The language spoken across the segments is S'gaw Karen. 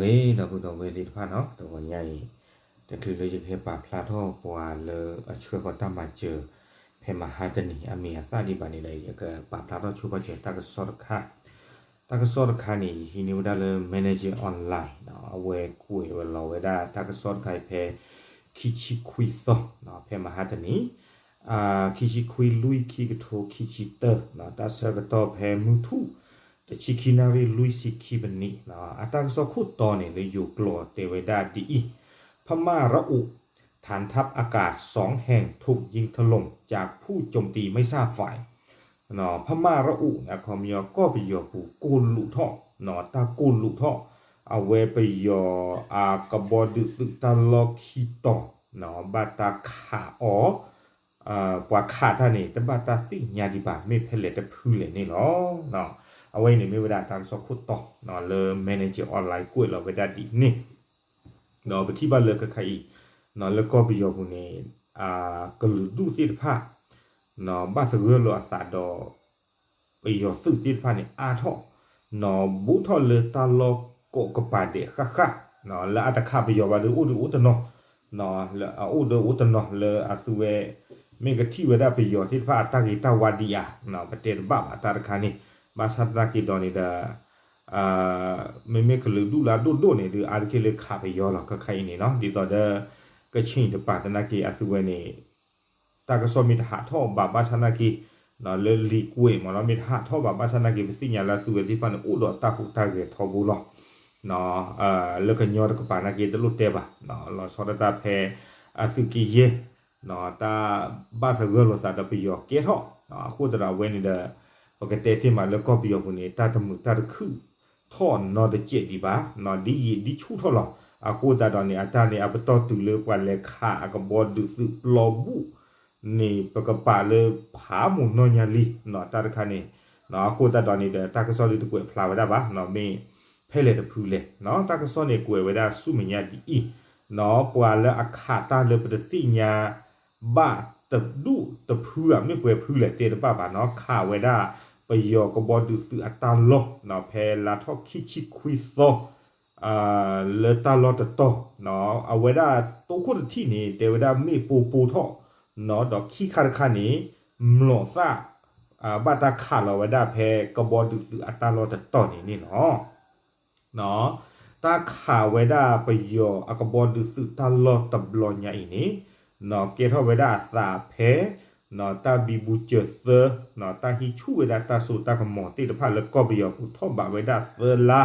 ဂ့ၤ ဒီပုၢ်ဒီဝဲၢ်သ့ၣ်တဖၣ်နီၤ, တဂီၤညါအံၤ တချုးလၢယကဟဲပာ်ဖျါထီၣ်ပှၤလၢအဆှၢဃီၤတၢ်မၤစၢၤ ဖဲမဟါတနံၤ အမ့ၢ်အသၣ်ဒံးဘၣ်န့ၣ်ဒီး ယကပာ်ဖျါထီၣ်ဆိပာ်စၢၤတၢ်ကစီၣ်တခါ, တၢ်ကစီၣ်တခါန့ၣ် ယဟံးန့ၢ်ဝဲဒၣ်လၢ Manager Online နီၤ, အဝဲကွဲးဝဲလီၤဝဲဒၣ်တၢ်ကစီၣ်တခါအံၤဖဲ ခံဆံခွံသီ ဖဲမဟါတနံၤ ခံဆံခွံလွံၢ် ခံကထိခံဆံတၢ တၢ်ဆၢကတီၢ်ဖဲမုၢ်ထူၣ် တဆံခံနၣ်ရံၣ်လွံၢ်ဆံခံပနံး, အတၢ်ကစီၣ်ခိၣ်တီန့ၣ် လၢယိၤကျိာ်တဲဝဲဒၣ်ဒ်အံၤ, พม่าระอุ ฐานทัพอากาศสองแห่งถูกยิงถล่มจากผู้โจมตีไม่ทราบฝ่าย พม่าระอุ အခီပညီ ကီၢ်ပယီၤပူၤကိၢ်လူးထီၣ်, တၢ်ကိၢ်လူးထီၣ်, အဝဲပယီၤအကဘီဒုးသုးတၢ်လီၢ်ခံတီၤ ဘၣ်တၢ်ခးအီၤ, ပှၤခးတၢ်န့ၣ် တဘၣ်တၢ်သ့ၣ်ညါဒံးဘၣ် မ့ၢ်ဖဲလဲၣ်တဖုလဲၣ်န့ၣ်လီၤ. အဝဲအံၤန့ၣ်မ့ၢ်ဝဲဒၣ်တၢ်ကစီၣ်ခိၣ်တီ လၢ Manager Online ကွဲးလီၤဝဲဒၣ်ဒ်န့ၣ်, ဒီးပထံၣ်ဘၣ်လၢခဲခါအံၤ လၢကီၢ်ပယီၤပူၤန့ၣ် ကလုာ်ဒူၣ်သ့ၣ်တဖၣ် ဘၣ်သဂၢၢ်လီၤအသးဒီး ပယီၤသုးသ့ၣ်တဖၣ်န့ၣ် အါထီၣ် ဘူးထီၣ်လၢတၢ်လီၢ်ကိးကပၤဒဲးဃၣ်ဃၣ်, လၢအတခးပယီၤဘၣ်ဒီးအိၣ်ဒီးအိၣ်တနီၤ, လၢအအိၣ်ဒီးအိၣ်တနီၤလၢအသုဝဲ မ့ၢ်ကထံၣ်ဝဲဒၣ်ပယီၤသ့ၣ်တဖၣ်အတၢ်ဂ့ၤတၢ်ဝါဒံးဧါ, ပတဲတဘၣ်ဘၣ်တၢ်တခါန့ၣ်, ဘၣ်ဆၣ်သနာ်က့ဒီးန့ၣ်ဒီး မ့မ့ၢ်ကလုာ်ဒူၣ်လၢအဒိၣ်ဒိၣ်န့ၣ်ဒီး အါတက့ၢ်လၢခးပယီၤလီၤ ခဲခါအံၤန့ၣ်နီၤ, ဒ်သိးဒီး ကချ့ၣ်တပၤသနာ်က့အသုဝဲန့ၣ် တၢ်ကစီၣ်မ့ၢ်တဟးထီၣ်ဘၣ်ဘၣ်ဆၣ်သနာ်က့ လၢလံာ်ကွဲးမ့ၢ်နီၤ မ့ၢ်တဟးထီၣ်ဘၣ်ဘၣ်ဆၣ်သနာ်က့ ပသ့ၣ်ညါလၢအသုဝဲသ့ၣ်တဖၣ်န့ၣ် အိၣ်ဒီးတၢ်ဟူးတၢ်ဂဲၤထီဘိလီၤ. လၢကညီတကပၤသနာ်က့တလိၣ်တဲဘၣ်, လီၤဆီဒၣ်တၢ်ဖဲ အသုးက့ယဲၢ် တၢ်ဘၣ်သဂၢၢ်လိာ်သးဒီးပယီၤကဲထီၣ်, အဃိသတးဒီးအဝဲန့ၣ်ဒီး ပကတဲတ့ၢ်မးလၢကီၢ်ပယီၤပူၤန့ၣ် တၢ်တမုာ်တၢ်တခုၣ်ထီၣ်နီတစဲးဒံးဘၣ်, ဒ်ယံာ်ဒ်ဆူၣ်ထီၣ်လီၤ. အဃိသတးဒီးန့ၣ် အတၢ်န့ၣ် အပတီၢ်တုၤလၢပှၤလဲၤခးအကဘီဒုးသုးပျီဘူၣ်န့ၣ် ပကပာ်လၢဖးမိၢ်နီၢ်ညါလံ, တၢ်တခါန့ၣ်, အဃိသတးဒီးန့ၣ်ဒီး တၢ်ကစီၣ်ဒုးတကွဲးဖျါဝဲဒၣ်ဘၣ်, မ့ၢ်ဖဲလဲၣ်တဖုလဲၣ်, တၢ်ကစီၣ်န့ၣ်ကွဲးဝဲဒၣ်ဆူမဲာ်ညါဒ်အံၤ, ပှၤလၢအခးတၢ်လၢပတသ့ၣ်ညါ ဘၣ်တဒူၣ်တဖုဧါ မ့ၢ်ပှဲၤဖုလဲၣ်တဲတဘၣ်ဘၣ်နီၤ, ခးဝဲဒၣ်ပယီၤကဘီဒုးသုးအတၢ်လီၢ် ဖဲလါထီၣ်ခံဆံခွံသီ လၢတၢ်လီၢ်တတီၤ, အဝဲဒၣ်တိခိၣ်တထံၣ်န့ၣ် တဲဝဲဒၣ်မ့ၣ်ပိၢ်ပိၢ်ထီၣ်, ဒီးခံခါတခါန့ၣ် မျိာ်သၣ် ဘၣ်တၢ်ခးလီၤဝဲဒၣ်ဖဲကဘီဒုးသုးအတၢ်လီၢ်တတီၤန့ၣ်န့ၣ်လီၤ. တၢ်ခးဝဲဒၣ်ပယီၤအကဘီဒုးသုးတၢ်လီၢ်တဘျီညါအံၤန့ၣ် ကဲထီၣ်ဝဲဒၣ်အသးဖဲ တၢ်ဘံဘူစၢၤသၢ တၢ်ဟံးဆူၣ်ဝဲဒၣ်တၢ်စိတၢ်ကမီၤသ့ၣ်တဖၣ်လၢကီၢ်ပယီၤပူၤထီၣ်ဘးဝဲဒၣ်သၢလါ,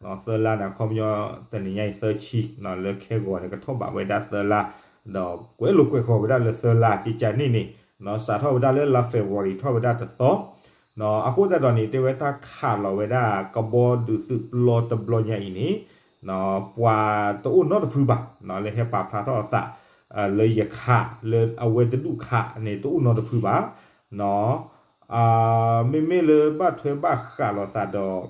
သၢလါန့ၣ် အခီပညီ တနံၤညါအံၤသၢဆံ လၢခဲဂီၤန့ၣ် ကထီၣ်ဘးဝဲဒၣ်သၢလါ, ဒီးကွဲးလိာ်ကွဲးဃီၤဝဲဒၣ်လၢသၢလါ ကကန့ၣ်န့ၣ် စးထီၣ်ဝဲဒၣ်လၢလါ February ထီၣ်ဝဲဒၣ်တသီ အဃိသတးဒီးန့ၣ် တဲဝဲတၢ်ခးလီၤဝဲဒၣ်ကဘီဒုးသုးပျီတဘျီညါအံၤန့ၣ် ပှၤတအိၣ်နီတဖုဘၣ် လၢဟဲပာ်ဖျါထီၣ်အသး လၢယခး လၢအဝဲတဒူၣ်ခးန့ၣ် တအိၣ်နီတဖုဘၣ်. မ့မ့ၢ်လၢဘၣ်ထွဲဘၣ်ဃးလိာ်သးဒီး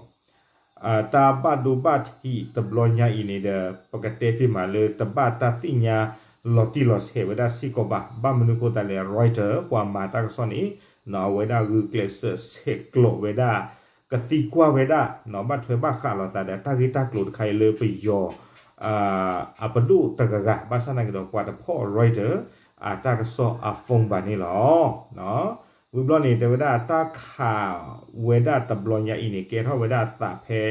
တၢ်ဘၣ်ဒိဘၣ်ထံးတဘျီညါအံၤန့ၣ်ဒီး ပကတဲတ့ၢ်မးလၢတဘၣ်တၢ်သ့ၣ်ညါလီၤတံၢ်လီၤဆဲးဝဲဒၣ်စ့ၢ်ကီးဘၣ်. ဘၣ်မနုၤအဃိသတးလဲၣ် Reuters ပှၤမၤတၢ်ကစီၣ်န့ၣ် အဝဲဒၣ်ဂုာ်ကျဲးစၢးဆဲးကျိးဝဲဒၣ် ကသံကွၢ်ဝဲဒၣ် ဘၣ်ထွဲဘၣ်ဃးလိာ်သးဒီးတၢ်ဂ့ၢ်တၢ်ကျိၤတခါအံၤလၢပယီၤ အပဒိၣ်တဂၤဂၤ ဘၣ်ဆၣ်သနာ်က့ဒီးပှၤတဖီၣ် Reuters အတၢ်ကစီၣ်အ phone ဘၣ်န့ၣ်လီၤ. ဝံၤဘျီန့ၣ် တဲဝဲဒၣ်တၢ်ခးဝဲဒၣ်တဘျီညါအံၤန့ၣ် ကဲထီၣ်ဝဲဒၣ်အသးဖဲ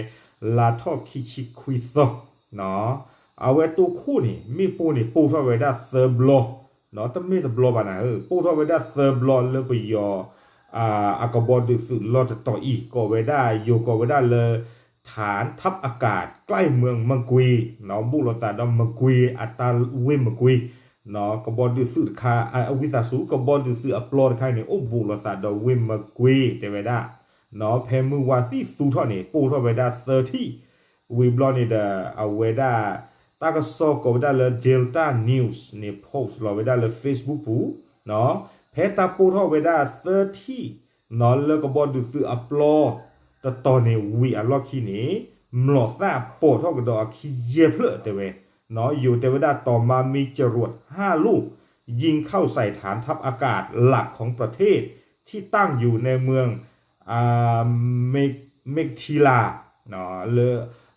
လါထီၣ်ခံဆံခွံသီ အဝဲတိခိၣ်န့ၣ် မ့ၣ်ပိၢ်န့ၣ် ပိၢ်ထီၣ်ဝဲဒၣ်သၢဘျီ, တမ့ၢ်တဘျီဘၣ်နၤဧၢ, ပိၢ်ထီၣ်ဝဲဒၣ်သၢဘျီလၢပယီၤ အကဘီဒုးသုးလီၢ်တတီၤအံၤ ကိးဝဲဒၣ် ယိၤကိးဝဲဒၣ်လၢ ฐานทัพอากาศใกล้เมืองมะกุย ဘူးလိာ်သးဒီး မကွ့ အတၢ်ဝ့ၢ်မကွ့ ကဘီဒုးသုးတခါ အဝံသးစူၤ ကဘီဒုးသုးအပျီတခါအံၤန့ၣ် အိၣ်ဘူးလိာ်သးဒီးဝ့ၢ်မကွ့ တဲဝဲဒၣ် ဖဲမုၢ်ဝါသံၣ်သူထီၣ်န့ၣ် ပိၢ်ထီၣ်ဝဲဒၣ်သၢထံၣ်, ဝံၤဘျီန့ၣ်ဒီး အဝဲဒၣ် တၢ်ကစီၣ်ကိးဝဲဒၣ်လၢ Delta News န့ၣ် post လီၤဝဲဒၣ်လၢ Facebook ပူၤ ဖဲတၢ်ပိၢ်ထီၣ်ဝဲဒၣ်သၢထံၣ် လၢကဘီဒုးသုးအပျီတတီၤန့ၣ် ဝံၤအလီၢ်ခံန့ၣ် မျိာ်သၣ်ပိာ်ထီၣ်ကဒီးအခံယဲၢ်ဖျၢၣ်တဲဝဲ, ယိၤတဲဝဲဒၣ် ต่อมามีจรวดห้าลูก ยิงเข้าใส่ฐานทัพอากาศหลักของประเทศที่ตั้งอยู่ในเมือง เมกทิลา လၢ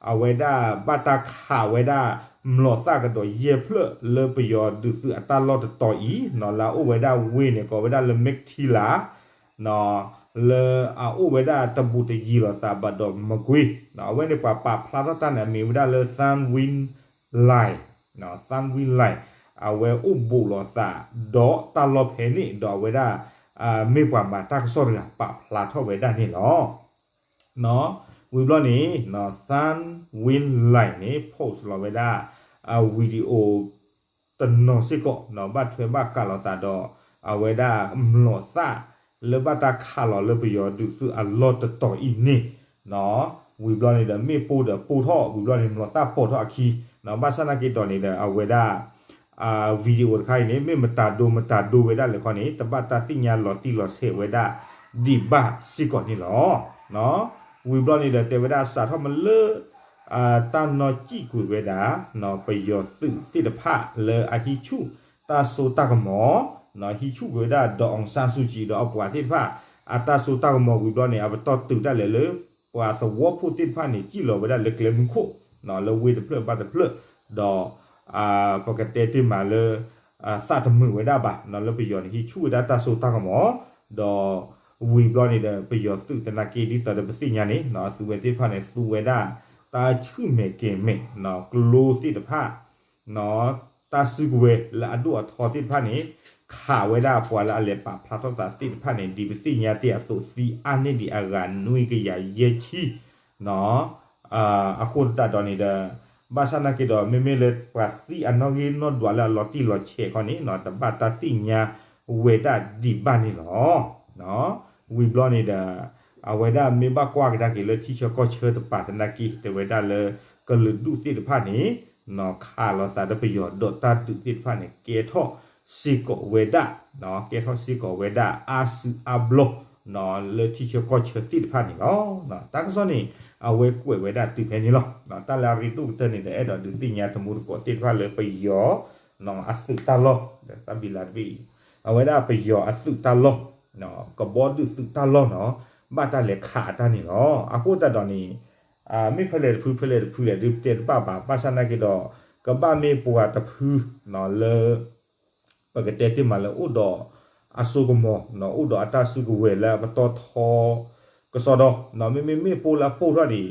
အဝဲဒၣ်ဘၣ်တၢ်ခးဝဲဒၣ် မျိာ်သၣ်ကဒီးယဲၢ်ဖျၢၣ်လၢပယီၤဒုးသုးအတၢ်လီၢ်တတီၤအံၤ လၢအအိၣ်ဝဲဒၣ်ဝ့ၢ်န့ၣ် ကိးဝဲဒၣ်လၢ Mekhtila လၢအအိၣ်ဝဲဒၣ်တဘူးတယံၤလိာ်သးဘၣ်ဒီး Magway အဝဲန့ၣ်ပှၤပာ်ဖျါထီၣ်တၢ်န့ၣ် အမံၤဝဲဒၣ်လၢ Than Win Laing, Than Win Laing အဝဲအိၣ်ဘူးလိာ်သးဒီးတၢ်လီၢ်ဖဲန့ၣ် ဒီးအဝဲဒၣ် မ့ၢ်ပှၤမၤတၢ်ကစီၣ်တဂၤပာ်ဖျါထီၣ်ဝဲဒၣ်န့ၣ်လီၤ. ဝံၤဘျီန့ၣ် Than Win Laing န့ၣ် post လီၤဝဲဒၣ် video တနီၤစ့ၢ်ကီး ဘၣ်ထွဲဘၣ်ဃးလိာ်သးဒီး အဝဲဒၣ်မျိာ်သၣ် လၢဘၣ်တၢ်ခးလီၤလၢပယီၤဒုးသုးအလီၢ်တတီၤအံၤန့ၣ် ဝံၤဘျီန့ၣ်ဒီး မ့ၣ်ပိၢ်ဒီးပိၢ်ထီၣ် ဝံၤဘျီန့ၣ် မျိာ်သၣ်ပိာ်ထီၣ်အခံ ဘၣ်ဆၣ်နာ်က့ဒီးန့ၣ်ဒီး အဝဲဒၣ် video တခါအံၤန့ၣ် မ့ၢ်မတၤဒိမတၤဒိဝဲဒၣ်လဲၣ်ခီန့ၣ် တဘၣ်တၢ်သ့ၣ်ညါလီၤတံၢ်လီၤဆဲးဝဲဒၣ်ဒံးဘၣ်စ့ၢ်ကီးန့ၣ်လီၤ. ဝံၤဘျီန့ၣ်ဒီး တဲဝဲဒၣ်စးထီၣ်မးလၢ တၢ်နီၣ်စံၣ်ကွံာ်ဝဲဒၣ် ပယီၤသုးသ့ၣ်တဖၣ်လၢအဟံးဆူၣ်တၢ်စိတၢ်ကမီၤ, ဟံးဆူၣ်ကွံာ်ဝဲဒၣ် ဒေါ်အောင်ဆန်းစုကြည် ဒီးအပှၤသ့ၣ်တဖၣ် အတၢ်စိတၢ်ကမီၤဝံၤဘျီန့ၣ် အပတီၢ်တုၤဒၣ်လဲာ်လၢ ပှၤသဝီဖိသ့ၣ်တဖၣ်န့ၣ် စံၣ်လီၤဝဲဒၣ်လၢကျဲမုၢ်ခိၣ် လၢဝ့ၢ်တဖျၢၣ်ဘၣ်တဖျၢၣ် ဒီး ပကတဲတ့ၢ်မးလၢ သးတမုာ်ဝဲဒၣ်ဘၣ် လၢပယီၤန့ၣ် ဟံးဆူၣ်ဝဲဒၣ်တၢ်စိတၢ်ကမီၤ ဒီးဝံၤဘျီန့ၣ်ဒီး ပယီၤသုးသနာ်က့ဒ်သိးဒီးပသ့ၣ်ညါန့ၣ် သုဝဲသ့ၣ်တဖၣ်န့ၣ် သူဝဲဒၣ် တၢ်ဆူၣ်မဲာ်ကဲၤမဲာ် ကျိသ့ၣ်တဖၣ် တၢ်စုကဝဲၤလၢအဒိၣ်အထီသ့ၣ်တဖၣ်န့ၣ် ခးဝဲဒၣ်ပှၤလၢအလဲၤပာ်ဖျါထီၣ်သးသ့ၣ်တဖၣ်န့ၣ် ဒ်ပသ့ၣ်ညါတ့ၢ်အသိး သံအါန့ၢ်ဒံးအဂၤနွံကယၤယဲၢ်ဆံ အဃိသတးဒီးန့ၣ်ဒီး ဘၣ်ဆၣ်နာ်က့ဒီး မ့မ့ၢ်လၢပှၤသံအနီၣ်ဂံၢ်နီၣ်ဒွးလၢအလီၤတံၢ်လီၤဆဲးခီန့ၣ် တဘၣ်တၢ်သ့ၣ်ညါဝဲဒၣ်ဒံးဘၣ်န့ၣ်လီၤ. ဝံၤဘျီန့ၣ်ဒီး အဝဲဒၣ်မ့ၢ်ဘၣ်ကွၢ်ကဒါက့ၤလၢထံဆၢကီၢ်ဆၢတပၤသနာ်က့ တဲဝဲဒၣ်လၢ ကလုာ်ဒူၣ်သ့ၣ်တဖၣ်န့ၣ် ခးလိာ်သးဒီးပယီၤဒီးတၢ်ဒုးသ့ၣ်တဖၣ်န့ၣ် ကဲထီၣ်စ့ၢ်ကီးဝဲဒၣ် ကဲထီၣ်စ့ၢ်ကီးဝဲဒၣ်အါစုအါဘျီ လၢထံဆၢကီၢ်ဆၢသ့ၣ်တဖၣ်န့ၣ်လီၤ. တၢ်ကစီၣ်န့ၣ် အဝဲကွဲးဝဲဒၣ်တုၤဖဲန့ၣ်လီၤ. တၢ်လၢအရ့ဒိၣ်ကတၢၢ်န့ၣ်ဒီး အဲၣ်ဒိးဒုးသ့ၣ်ညါတမူတကိးသ့ၣ်တဖၣ်လၢပယီၤ အသုးတၢ်လီၢ် တၢ်ဘံၤလးတဘ့ၣ်အံၤ အဝဲဒၣ်ပယီၤအသုးတၢ်လီၢ် ကဘီဒုးသုးတၢ်လီၢ်နီၤ ဘၣ်တၢ်လဲၤခးအတၢ်န့ၣ်လီၤ. အဃိသတးဒီးန့ၣ် မ့ၢ်ဖဲလဲၣ်တဖု ဖဲလဲၣ်တဖုလဲၣ်ဒုးပတဲတဘၣ်ဘၣ် ဘၣ်ဆၣ်နာ်က့ဒီး ကဘၣ်မ့ၢ်ပှၤတဖု လၢ ပကတဲတ့ၢ်မးလၢအိၣ်ဒီးအစိကမီၤ အိၣ်ဒီးအတၢ်စုကဝဲၤလၢအပတီၢ်ထီ ကစီဒီ မ့မ့ၢ်မ့ၣ်ပိၢ်လၢအပိၢ်ထီၣ်န့ၣ်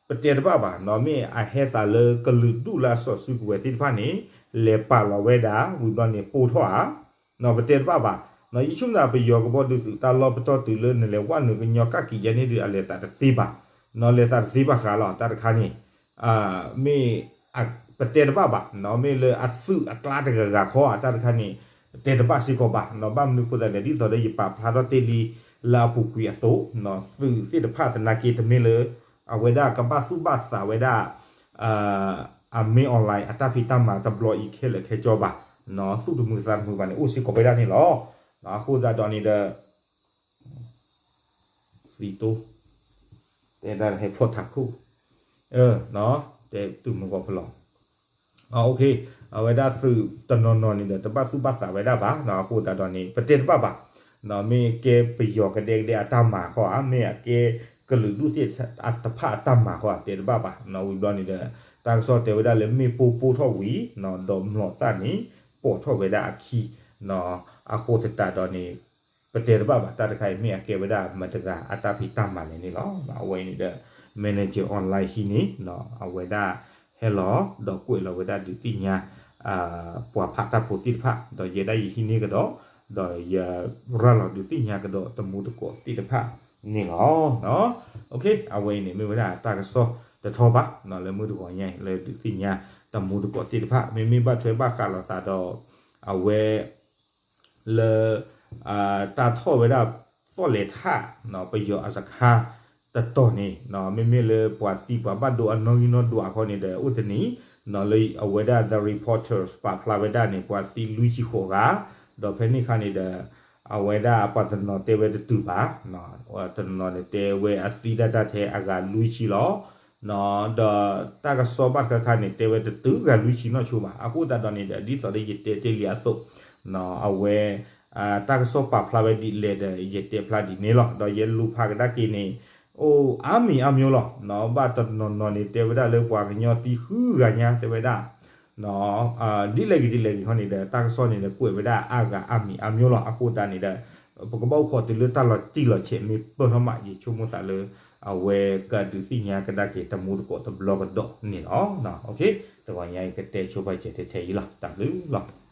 ပတဲတဘၣ်ဘၣ် မ့ၢ်အဟဲသးလၢကလုာ်ဒူၣ်လၢအစီၤစုကဝဲၤသ့ၣ်တဖၣ်န့ၣ် လဲၤပာ်လီၤဝဲဒၣ် ဝံၤဘျီန့ၣ်ပိၢ်ထီၣ်ဧါ ပတဲတဘၣ်ဘၣ် ယဆိကမိၣ်သးပယီၤကဘီဒုးသုးတၢ်လီၢ်ပတီၢ်တုၤလၢနလဲၤဝဲနုာ်ကညီကၣ်ကံၤယဲန့ၣ်ဒုး အလဲၤသးတသ့ဘၣ် လဲၤသးတသ့ဘၣ်ဃးလီၤ တၢ်တခါန့ၣ် မ့ၢ် ပတဲတဘၣ်ဘၣ် မ့ၢ်လၢအသုးအကျါတဂၤဂၤခီ တၢ်တခါန့ၣ် တဲတဘၣ်စ့ၢ်ကီးဘၣ် ဘၣ်မနုၤအဃိသတးလဲၣ် ဒ်သိးဒီးယပာ်ဖျါထီၣ်တ့ၢ်လံလၢအပူၤကွံာ်အသိး သုးသ့ၣ်တဖၣ်သနာ်က့တမ့ၢ်လၢ အဝဲဒၣ်ကဘၣ်သူၣ်ဘၣ်သးဝဲဒၣ် အမ့ၢ် online အတၢ်ဖံးတၢ်မၤတဘျီအံၤခဲလၢာ်ခဲဆ့ဘၣ် သူၣ်တမုာ်သးတမုာ်ဘၣ်န့ၣ် အိၣ်စ့ၢ်ကီးဝဲဒၣ်န့ၣ်လီၤ. အဃိသတးဒီးန့ၣ်ဒီး သံတိ တဲဒၣ်ဟဲဖီၣ်ထးခိၣ် တဲတုၤမုၢ်ဂီၤဖလီၤ အဝဲဒၣ်သုးတနီၤနီၤန့ၣ်ဒီး တဘၣ်သူၣ်ဘၣ်သးဝဲဒၣ်ဘၣ် အဃိသတးဒီးန့ၣ် ပတဲတဘၣ်ဘၣ် မ့ၢ်ကဲပယီၤကဒဲကဒဲအတၢ်မၤဃီဧါ မ့ၢ်အကဲကလုာ်ဒူၣ်သ့ၣ်တဖၣ်အတၢ်မၤဃီဧါ တဲတဘၣ်ဘၣ် ဝံၤဘျီန့ၣ်ဒီး တၢ်ကစီၣ်တဲဝဲဒၣ်လၢမ့ၣ်ပိၢ်ပိၢ်ထီၣ်ဝံၤ ဒီးမျိာ်သၣ်န့ၣ် ပိာ်ထီၣ်ဝဲဒၣ်အခံ အဃိသတးဒီးန့ၣ် ပတဲတဘၣ်ဘၣ် တၢ်တခါအံၤမ့ၢ်အကဲဝဲဒၣ်မတၤတဂၤအတၢ်ဖံးတၢ်မၤလဲၣ်န့ၣ်လီၤ. အဝဲအံၤန့ၣ်ဒီး Manager Online ဟံးန့ၣ် အဝဲဒၣ်ဟဲလီၤ ဒီးကွဲးလီၤဝဲဒၣ်ဒုးသ့ၣ်ညါ ပှၤဖးတၢ်ဖိသ့ၣ်တဖၣ် ဒီးယဲဒၣ်ယဟံးန့ၢ်ကဒီး ဒီးယရၤလီၤဒုးသ့ၣ်ညါကဒီးတမူတကိးသ့ၣ်တဖၣ်န့ၣ်လီၤ. အဝဲအံၤန့ၣ်မ့ၢ်ဝဲဒၣ်တၢ်ကစီၣ်တထီဘၣ် လၢမုၢ်တဂီၤညါအံၤ လၢဒုးသ့ၣ်ညါတမူတကိးသ့ၣ်တဖၣ် မ့မ့ၢ်ဘၣ်ထွဲဘၣ်ဃးလိာ်သးဒီး အဝဲ လၢ တၢ်ထီၣ်ဝဲဒၣ်သီၣ်လဲၤထၣ် ပယီၤအစခါတတီၤန့ၣ် မ့မ့ၢ်လၢပှၤသံပှၤဘၣ်ဒိအနီၣ်ဂံၢ်နီၣ်ဒွးအဃိန့ၣ်ဒီး အိၣ်တနံၤ လၢအဝဲဒၣ် The Reporters ပာ်ဖျါဝဲဒၣ်န့ၣ် ပှၤသံလွံၢ်ဆံဃိးဂၤ ဒီးဖဲန့ၣ်အခါန့ၣ်ဒီး အဝဲဒၣ်ပှၤတနီၤတဲဝဲတတုၤဘၣ် တနီၤန့ၣ်တဲဝဲအသံဒၣ်တၢ်ထဲအဂၤလွံၢ်ဆံလီၤ. ဒီးတၢ်ကစီၣ်ဘၣ်တခါခါန့ၣ် တဲဝဲတတုၤဂၤလွံၢ်ဆံနီၢ်ဆိဘၣ်. အဃိသတးဒီးန့ၣ်ဒီး ဒ်သိးဒီးယတဲတ့ၢ်လံအသိး အဝဲ တၢ်ကစီၣ်ပာ်ဖျါဝဲဒ်လဲၣ်ဒီး ယတဲဖျါဒ်န့ၣ်လီၤ. ဒီးယလူၤဖးကဒါက့ၤန့ၣ် အိၣ်အါမံၤအါမျိၤလီၤ. ဘၣ်တနီၤနီၤန့ၣ် တဲဝဲဒၣ်လၢပှၤကညီသံဃုဂၤညါ တဲဝဲဒၣ် ဒ်လဲၣ်ဂ့ၤဒ်လဲၣ်ဂ့ၤခီန့ၣ်ဒီး တၢ်ကစီၣ်န့ၣ်ဒီး ကွဲးဝဲဒၣ်အါဂၤအါမံၤအါမျိၤလီၤ. အဃိသတးန့ၣ်ဒီး ပကဘၣ်အိၣ်ခိးတုၤလၢတၢ်လီၤတံၢ်လီၤဆဲးမ့ၢ်ပၢၢ်ထီၣ်မး ယဆိကမိၣ်သးလၢ အဝဲကဒုးသ့ၣ်ညါကဒါက့ၤတမူတကိးတဘျီကဒီးန့ၣ်လီၤ. တဂီၤညါအံၤကတဲဆိပာ်စဲးထဲထဲအံၤလီၤ. တၢ်ဘျုးလီၤ.